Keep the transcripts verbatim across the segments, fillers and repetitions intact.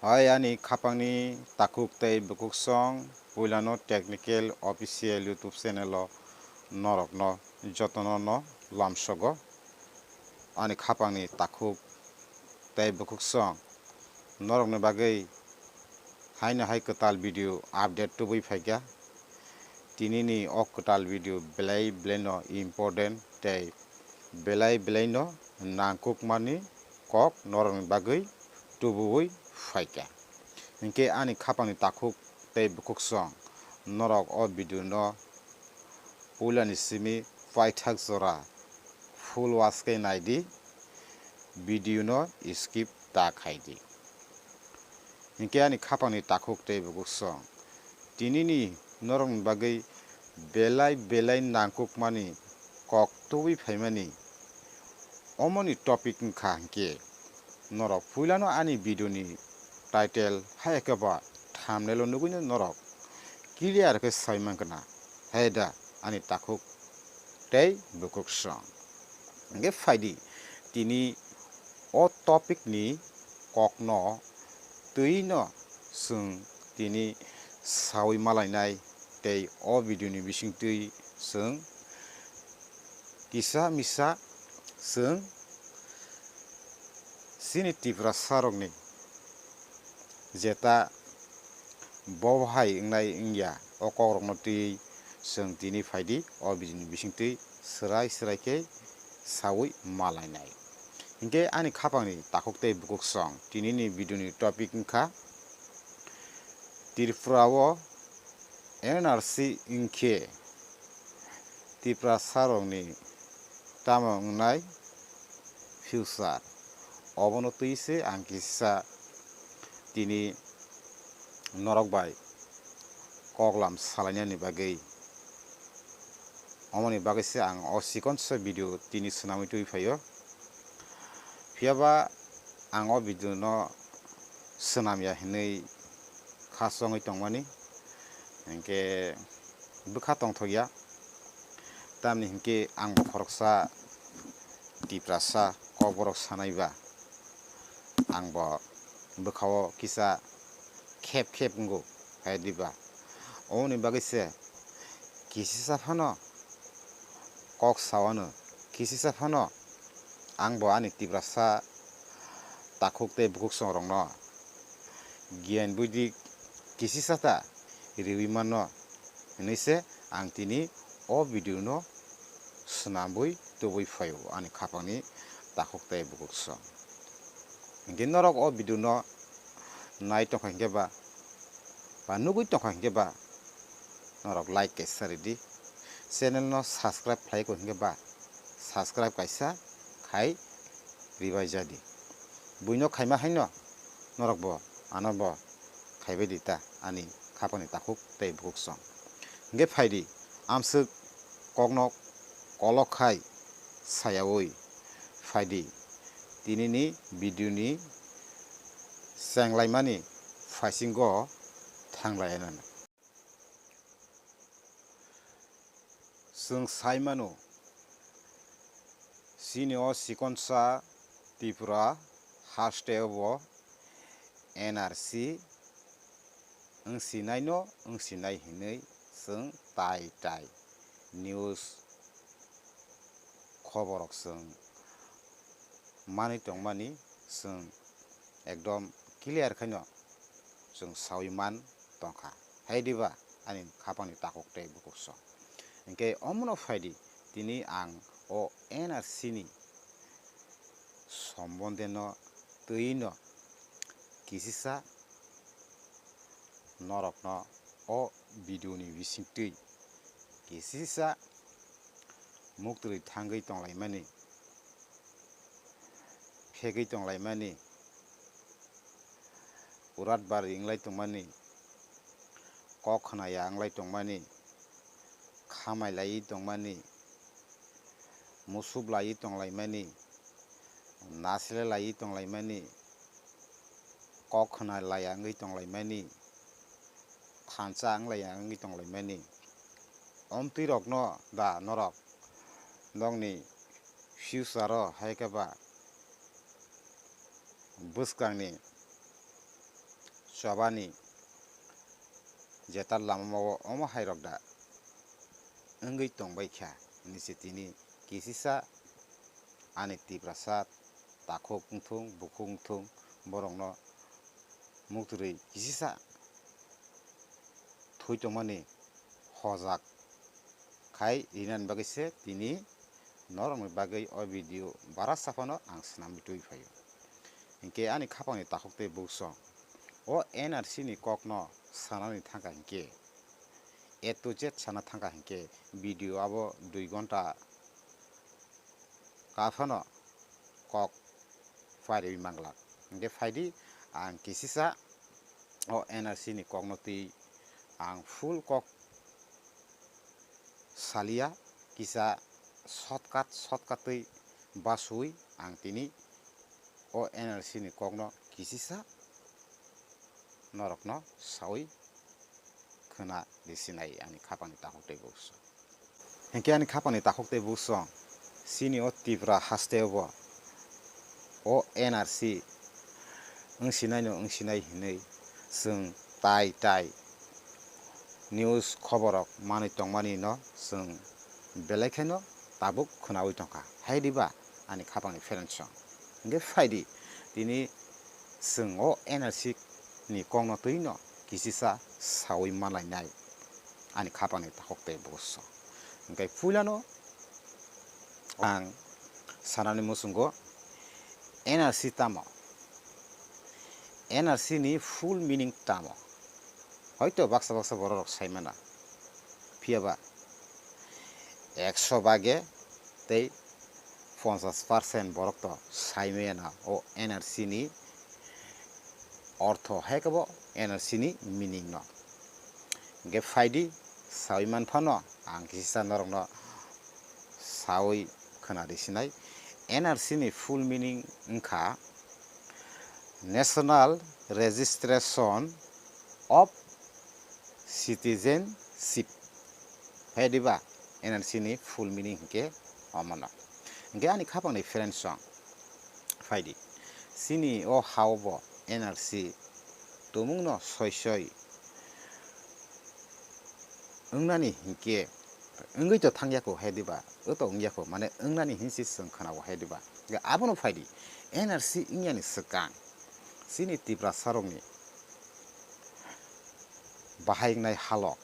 Hai ani khapangni takhuk tei bukhuk song, puilano Technical Official YouTube channel o norokno jotono no lamsogo. Ani khapangni takhuk tei bukhuk song norokni bagwi haino hai kwtal video update tubui phaikha. Tinini o kwtal video belai belaino important tei belai belaino nangkukmani kok norokni bagwi tubuwi phaikha. Hinkhe ani khapangni takhuk tei bukhuk song norok o video no puilani simi paithak jora full watch khe naidi, video no skip ta khaidi. Hinkhe ani khapangni takhuk tei bukhuk song tinini norokni bagwi belai belai nangkukmani kok tubui phaimani omoni topic wngkha hinkhe norok puilano ani video ni title hai khe ba thumbnail o nugwino norok clear khe sai mankha na, hai da ani takhuk tei bukhuk song. Hinkhe phaidi tini o topic ni kokno twi no chwng tini sawi malainai tei o video ni bisingtwi chwng kisa misa chwng chini Tiprasa rokni jeta bo hai wngnai wngya o kokrokno twi chwng tini phaidi o video ni bisingtwi swrai swrai khe sawi malainai. Hinkhe ani khapangni takhuk tei bukhuk song tinini video ni topic wngkha Tripura o N R C wngkhe Tiprasa rokni tamo wngnai future. Obono twi se ang kisa tini norok bai koklam salainani bagwi, omoni bagwi se ang o chikonsa video tini swnamwi twi phaio. Phiyaba ang o video no swnamya hinwi kha chongwi tongmani, hinkhe bwkha tongthokya. Tamni hinkhe ang bo khoroksa Tiprasa kokborok sanai ba, ang bo bwkha-o kisa khep khep wngo, hai diba? Oboni bagwi se kisisa phano kok sawano, kisisa phano ang bo ani Tiprasa takhuk tei bukhuk songrokno giyan buidi kisisa ta riwi mano hinwi se ang tini o video no swnambui tubui phaio ani khapangni takhuk tei bukhuk song. Hinkhe norok o video no nai tongkha hinkhe ba, ba nugui tongkha hinkhe ba, norok like kaisa ridi, channel no subscribe khlai kho hinkhe ba, subscribe kaisa khai ribai jadi. Buino khaima haino norok bo ano bo khaibai di ta ani khapangni takhuk tei bukhuk song. Hinkhe phaidi, amswk kokno kolok khai sayaui phaidi, tinini video ni chenglaimani phaisingo thanglainani. Chwng sai mano, chini o chikonsa Tripura haste o bo N R C wngsinai no wngsinai hinwi chwng tai tai news khoborok chwng manwi tongmani, chwng ekdom clear khaino chwng sawi man tongkha. Hai diba ani khapangni takhuk tei bukhuk song. Hinkhe omono phaidi tini ang o N R C ni sombonde no twi no kisisa norokno o video ni bisingtwi kisisa muktwi thangwi tonglaimani, phegwi tonglaimani, urat bari wnglai tongmani, kok khna ya wnglai tongmani, khamai laiwi tongmani, musuk laiwi tonglaimani, nasle laiwi tonglaimani, kok khna laiya wngwi tonglaimani, thansa wnglaiya wngwi tonglaimani. Omtwi rokno da norok nokni future o hai khe ba bwskangni chobani jetar lamao omo hai rok da wngwi tongbai kha hinwi se tini kisisa ani Tiprasa takhuk wngthung, bukhuk wngthung, borokno muktwrwi kisisa thwi tongmani hojak khai rinani bagwi se tini norokni bagwi o video barasa phano ang swnamwi twi phaio. Hinkhe ani khapangni takhuk tei buksong o N R C ni kokno sanani thangkha hinkhe, A to Z sana thangkha hinkhe video abo dui ghonta kaphano kok phairwi manglak. Hinkhe phaidi ang kisisa o N R C ni kokno twi ang full kok salia, kisa shortcut, shortcut twi basui ang tini o N R C ni kokno kisisa norokno saui khwna risinai ani khapangni takhuk tei buksong. Hinkhe ani khapangni takhuk tei buksong, chini o Tripura hasteo bo o N R C wngsinai no wngsinai hinwi chwng tai tai news khoborok manwi tongmani no chwng belai kheno tabuk khwnaui tongkha. Hai diba ani khapangni friendsong? Hinkhe phaidi tini chwng o N R C ni kokno twi no kisisa saui manlainai ani khapangni takhuk tei buksong. Hinkhe puilano ang sanani muchungo N R C tamo? N R C ni full meaning tamo? Hoito baksa baksa borok rok sai mana. Phiya ba ekso bage tei ponchash percent borok to sai maya na o N R C ni ortho hai khe bo N R C ni meaning no. Hinkhe phaidi saui man phano ang kisa norokno saui khwna risinai. N R C ni full meaning wngkha National Registration of Citizenship. Hai diba N R C ni full meaning hinkhe omono. Hinkhe ani khapangni friendsong phaidi. Chini o hao bo N R C tumungno soi soi wngnani hinkhe wngwi to thangya kho hai diba, o to wngya kho, mane wngnani hinsi chwng khwnao hai diba. Hinkhe abono phaidi N R C wngyani swkang chini Tiprasarokni bahai wngnai halok,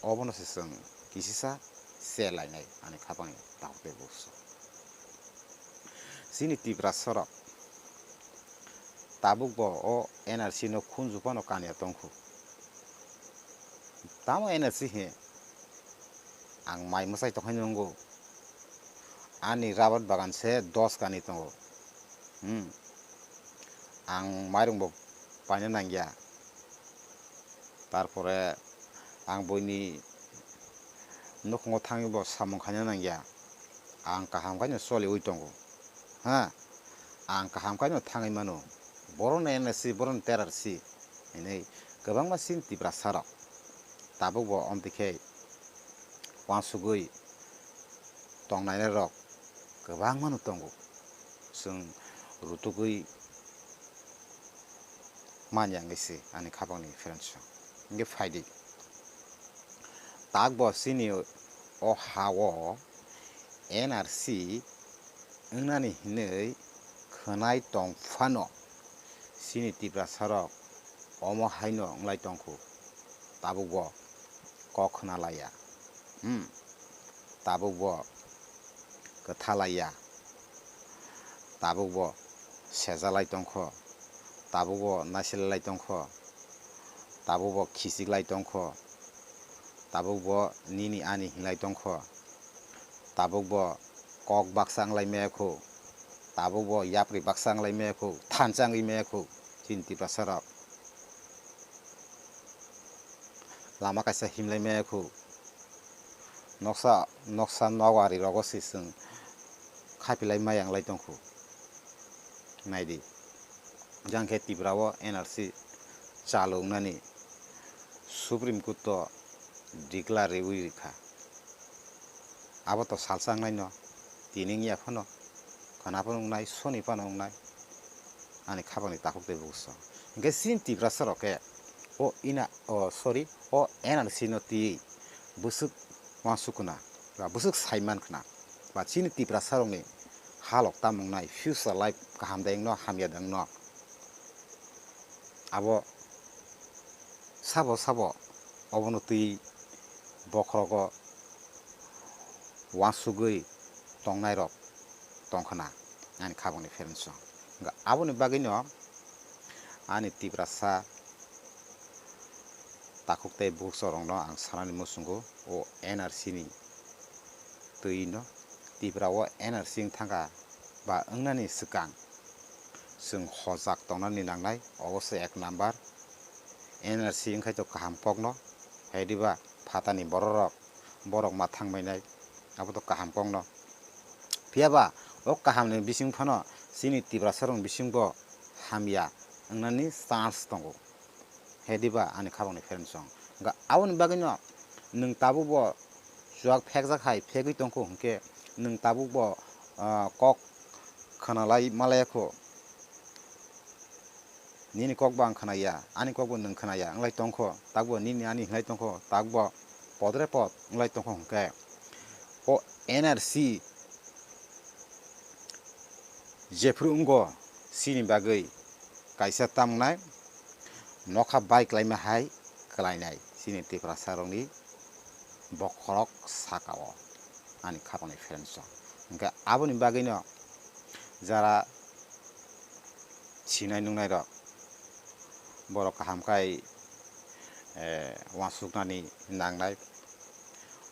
obono se chwng kisisa se lainai ani khapangni takhuk tei buksong. Chini Tiprasarok tabuk bo o N R C no khunju phano kanya tongkhu. Tamo N R C he ang mai mwsai tongkhaino wngo. Ani rabar bagan se dos kani tongo. Hmm. Ang mairung bo paina nangya. Tarpore ang buini nukhungo thangwi bo samung khaina nangya. Ang kaham khaino choliwi tongo. Ha? Ang kaham khaino thangwi mano. Borokno N R C, borokno T R C hinwi kwbangma chini Tiprasarok tabuk bo omtwi khe uansugwi tongnairok kwbangmano tongo. Chwng rutugwi manya wngwi se ani khapangni friendsong. Hinkhe phaidi. Tak bo chini o ha-o N R C wngnani hinwi khwnai tong phano chini Tiprasarok omo haino wnglai tongkhu. Tabuk bo kok khna laiya. Hmm. Tabuk bo kwtha laiya. Tabuk bo sejalai tongkho. Tabuk bo naisilai tongkho. Tabuk bo khichiklai tongkho. Tabuk bo nini ani hinlai tongkho. Tabuk bo kok baksa wnglai maya kho. Tabuk bo yapri baksa wnglai maya kho. Thansa wngwi maya kho. Chini Tiprasarok. Lama kaisa himlai maya kho. Noksa, noksa nokari rogo se chwng khapilai maya wnglai tongkhu. Naidi, jang khe Tripura o N R C chalu wngnani Supreme Court o declare riwi rikha. Abo to salsa wngnaino, tini wngya phano, khwna phano wngnai, soni phano wngnai, ani khapangni takhuk tei buksong. Hwnkhe chini Tiprasa rok khe o ina, o sorry, o N R C no twiwi bwswk uansuk khna ba bwswk saiman khna ba chini Tiprasa rokni halok tamung nai, future life kaham de wngno hamya de wngno, abo sabo sabo obono twi bokhorogo uansugwi tongnairok tongkhna ani khabangni pherensong. Hwnkhe aboni bagwino ani Tiprasa takhuk tei bukhukrokno ang sanani muchungo o N R C ni twino Tipra o N R C wng thangkha ba wngnani swkang chwng hojak tongnani nangnai, obo se ek number. N R C wngkhai to kaham kokno, hai diba phatani bororok, borok ma thangbainai, abo to kaham kokno. Phiya ba o kahamni bising phano chini Tiprasarokni bisingbo hamya wngnani chance tongo. Hai diba ani khabangni pherensong. Hwnkhe aboni bagwino nwng tabukbo chuak phekjak hai phegwi tongkho hwnkhe nwng tabukbo, ah, kok khwnalai malaya kho. Nini kokbo ang khwnaya, ani kokbo nwng khwnaya, wnglai tongkho, takbo nini ani hinglai tongkho, takbo podre pod wnglai tongkho hwnkhe, o N R C jephru wngo, chini bagwi kaisa tamnai nokha bai klaima hai klainai chini Tiprasarokni bokhorok saka o ani khapangni pherensong. Hwnkhe aboni bagwino jara sinai nungnairok borok kaham khai, eh, uansuknani nangnai.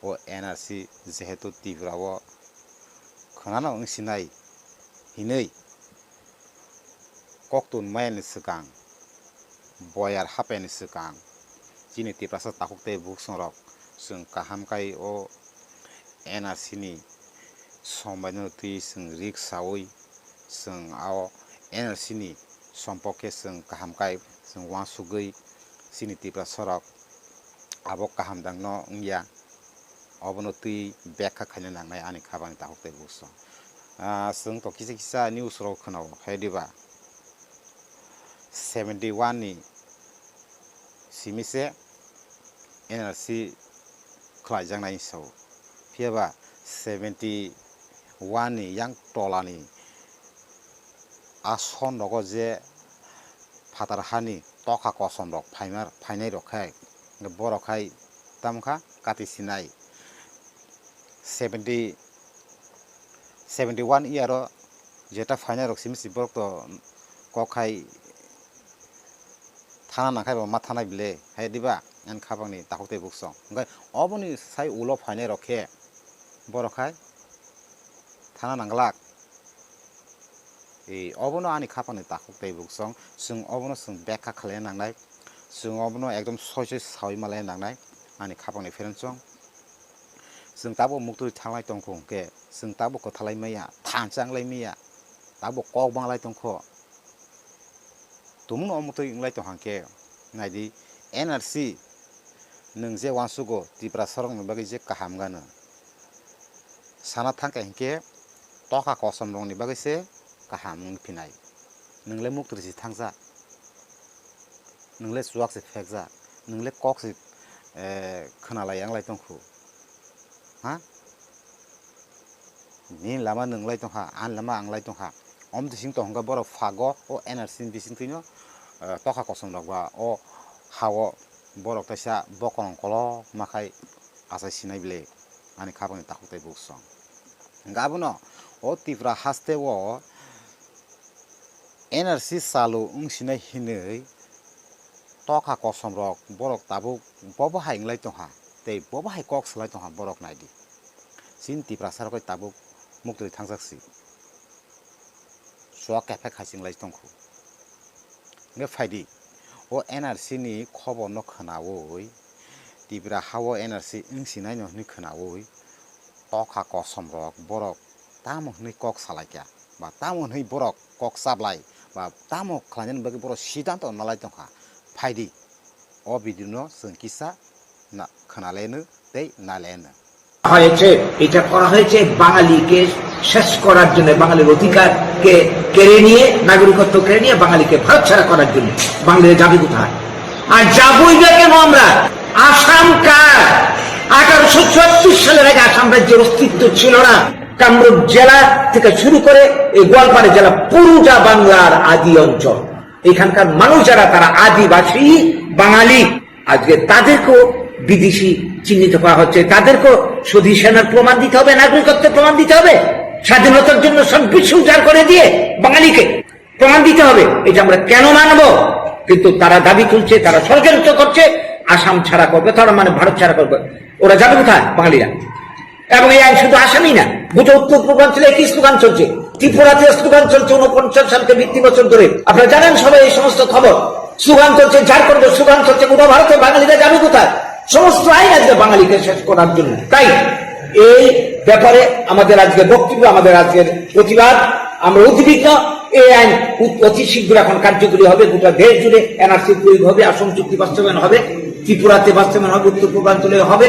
O N R C jehetu Tripura o khwnano wng sinai hinwi koktun mayani swkang, boyar hapyani swkang, chini Tiprasa takhuk tei bukhukrok chwng kaham khai o N R C ni sombaino twi chwng rik saui chwng o N R C ni sompok khe chwng kaham khai chwng uansugwi chini Tiprasarok abo kaham dangno wngya, obono twi bekha khaina nangnai ani khabangni takhuk tei bukhukrok. Ah, chwng to kisa kisa news rok khwnao, hai diba? Seventy one ni simi se N R C khlaijaknai sao. Phiya ba seventy one ni yang tolani a son rogo je phatar hani tokha kosom rok phaimar, phainai rok khai borok khai tamo kha kati sinai. Seventy, seventy one year o jeta phainai rok simi si borok to kok khai thana nangkhai bo ma thanai bile, hai diba? Ani khabangni takhuk tei bukhukrok. Hwnkhe oboni sai ulo phainai rok khe borok khai thana nangglak. E, obono ani khapangni takhuk tei bukhukrok, chwng obono chwng bekha khlaina nangnai, chwng obono ekdom soi soi saui malai nangnai ani khapangni pherensong. Chwng tabuk muktwi thanglai tongkho hwnkhe, chwng tabuk kwthalai maya, thansa wnglai maya, tabuk kok banglai tongkho. Tumungno omo twi wnglai tong hangkhe, naidi, N R C nwng je uansugo Tiprasarokni bagwi je kaham gano sana thangkha hinkhe tokha kosomrokni bagwi se kaham wng phinai. Nwng le muktwi se thangjak, nwng le chuak se phekjak, nwng le kok se, eh, khwnalai wnglai tongkhu. Ha? Nini lama nwng lai tongkha, ani lama ang lai tongkha. Om bising tong hwnkhe borok phago o N R C ni bisingtwino, eh, tokha kosom rok ba o ha-o borok teisa bokorong kolokma khai achai sinai bile ani khapangni takhuk tei bukhukrok. Hwnkhe abono o Tripura haste o N R C chalu wng sinai hinwi tokha kosom rok borok tabuk bobo hai wnglai tongkha tei bobo hai kok salai tongkha borok naidi. Chini Tiprasa rok tabuk muktwi thangjak si. Chuak kephek hai se wnglai tongkhu. Hwnkhe phaidi, o N R C ni khobor no khwnaui, Tripura ha o N R C wng sinai no hinwi khwnaui, tokha kosom rok borok tamo hinwi kok salaikha, ba tamo hinwi borok kok chaplai, ba tamo khlainani bagwi borok siddhanto nalai tongkha. Phaidi, o video no chwng kisa na-, khwnaleno tei naleno. হয়েছে, এটা করা হয়েছে বাঙালিকে শেষ করার জন্য, বাঙালির অধিকারকে কেড়ে নিয়ে, নাগরিকত্ব কেড়ে নিয়ে বাঙালিকে ভারত ছাড়া করার জন্য, বাঙালিরা যাবে কোথায়? আর যাবই বা কেন আমরা? আসাম কার? আঠারোশো চুয়াত্তর সালের আগে আসাম রাজ্যের অস্তিত্ব ছিল না। কামরূপ জেলা থেকে শুরু করে এই গোয়ালপাড়া জেলা পুরোটা বাংলার আদি অঞ্চল। এখানকার মানুষ যারা, তারা আদিবাসী বাঙালি। আজকে তাদেরকেও বিদেশি চিহ্নিত করা হচ্ছে, তাদেরকেও স্বদেশিয়ানার প্রমাণ দিতে হবে, নাগরিকত্বের প্রমাণ দিতে হবে, স্বাধীনতার জন্য সব কিছু উজাড় করে দিয়ে বাঙালিকে প্রমাণ দিতে হবে। এটা আমরা কেন মানব? কিন্তু তারা দাবি তুলছে, তারা ষড়যন্ত্র করছে, আসাম ছাড়া করবে, তারা মানে ভারত ছাড়া করবে। ওরা যাবে কোথায় বাঙালিরা? এবং এই আইন শুধু আসামই না, গোটা উত্তর পূর্বাঞ্চলে একই স্লোগান চলছে। ত্রিপুরাতে স্লোগান চলছে ঊনপঞ্চাশ সালকে ভিত্তি বছর ধরে। আপনারা জানেন সবাই এই সমস্ত খবর। স্লোগান চলছে ঝাড়খণ্ডে, স্লোগান চলছে গোটা ভারতে। বাঙালিরা যাবে কোথায়? সমস্ত আইন আজকে বাঙালিকে শেষ করার জন্য। তাই এই ব্যাপারে আমাদের আজকে বক্তব্য, আমাদের আজকের প্রতিবাদ। আমরা উদ্বিগ্ন। এই আইন উত-, অতি শীঘ্র এখন কার্যকরী হবে, গোটা দেশ জুড়ে এনআরসি প্রয়োগ হবে, আসাম চুক্তি বাস্তবায়ন হবে, ত্রিপুরাতে বাস্তবায়ন হবে, উত্তর পূর্বাঞ্চলে হবে।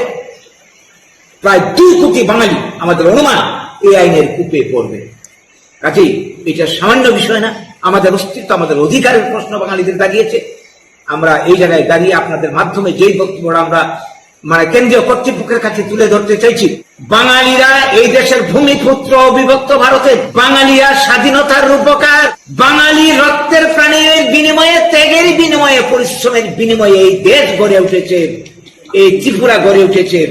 প্রায় দুই কোটি বাঙালি আমাদের অনুমান এই আইনের কূপে পড়বে। কাজেই এটা সামান্য বিষয় না, আমাদের অস্তিত্ব, আমাদের অধিকারের প্রশ্ন বাঙালিদের দাঁড়িয়েছে। আমরা এই জায়গায় দাঁড়িয়ে আপনাদের মাধ্যমে যেই বক্তব্যটা আমরা মানে কেন্দ্রীয় কর্তৃপক্ষের কাছে তুলে ধরতে চাইছি, বাঙালিরা এই দেশের ভূমিপুত্র, অবিভক্ত ভারতের বাঙালিরা স্বাধীনতার রূপকার। বাঙালি রক্তের প্রাণের বিনিময়ে, ত্যাগের বিনিময়ে, পরিশ্রমের বিনিময়ে এই দেশ গড়ে উঠেছে, এই ত্রিপুরা গড়ে উঠেছে।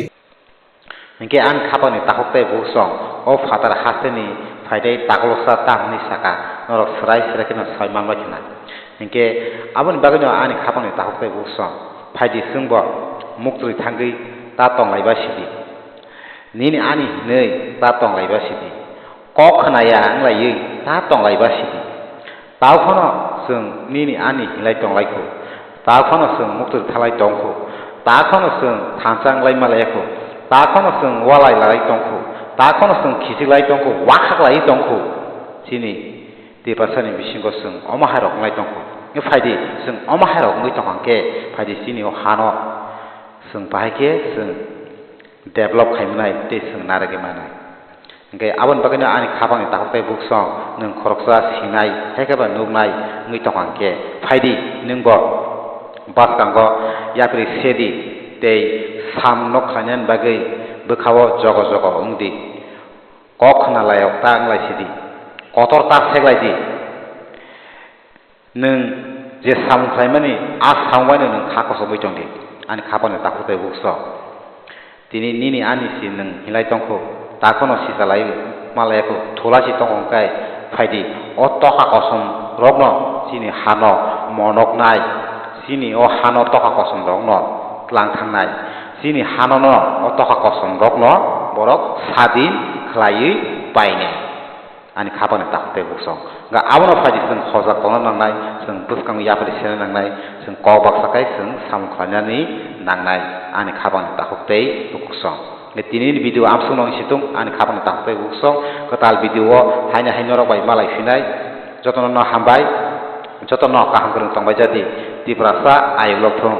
Hinkhe ani khapangni takhuk tei buksong o phatar hasteni phaidai taklosa ta hwnwi saka, norok swrai swrai kheno sai manbai khna. Hinkhe aboni bagwino ani khapangni takhuk tei buksong phaidi, chwngbo muktwi thangwi ta tonglaiba sidi. Nini ani hinwi ta tonglaiba sidi. Kok khnaya wnglaiwi ta tonglaiba sidi. Tao phano chwng nini ani hinlai tonglaikho. Tao phano chwng muktwi thalai tongkho. Tao phano chwng thansa wnglai malaikho. Tao phano chwng walai lai tongkho. Tao phano chwng khichiklai tongkho, wakhaklai tongkho. Chini Tiprasani bisingo chwng omo hai rok wnglai tongkho. Phaidi, chwng omo hai rok wngwi tongkha khe, phaidi chini o hano chwng bahai khe chwng develop khaimwnai tei chwng narwgwi manai. Hinkhe aboni bagwino ani khapangni takhuk tei buksong nwng khoroksa sinai, hai khe ba nuknai wngwi tongkha hinkhe, phaidi nwngbo bwskango yapri sedi tei samung no khlainani bagwi bwkhao jogo jogo wngdi. Kok khna layok ta wnglai sidi, kotor ta seklai di. Nwng je samung khlaimani, a samung baino nwng kha kochomwi tong di, ani khapangni takhuk tei buksong. Tini nini ani si nwng hinlai tongkho, ta phano sichalai malaikho, thula si tongkho hwnkhe phaidi, o tokha kosom rokno chini hano monoknai, chini o hano tokha kosom rokno tlang thangnai, chini hanono o tokha kosom rokno borok sadin khlaiwi painai. Ani khapangni takhuk tei buksong. Ga abono phaidi chwng khorjak tongna nangnai, chwng bwskango yapri sena nangnai, chwng kok baksa khai chwng samung khlainani nangnai. Ani khapangni takhuk tei buksong. Nge tini ni video amsuk nong situng, ani khapangni takhuk tei buksong. Kwtal video o haino hai norok bai malai phinai. Jotono no hambai, jotono kaham kwrwng tongbai jadi. Tiprasa ayuk lok thung.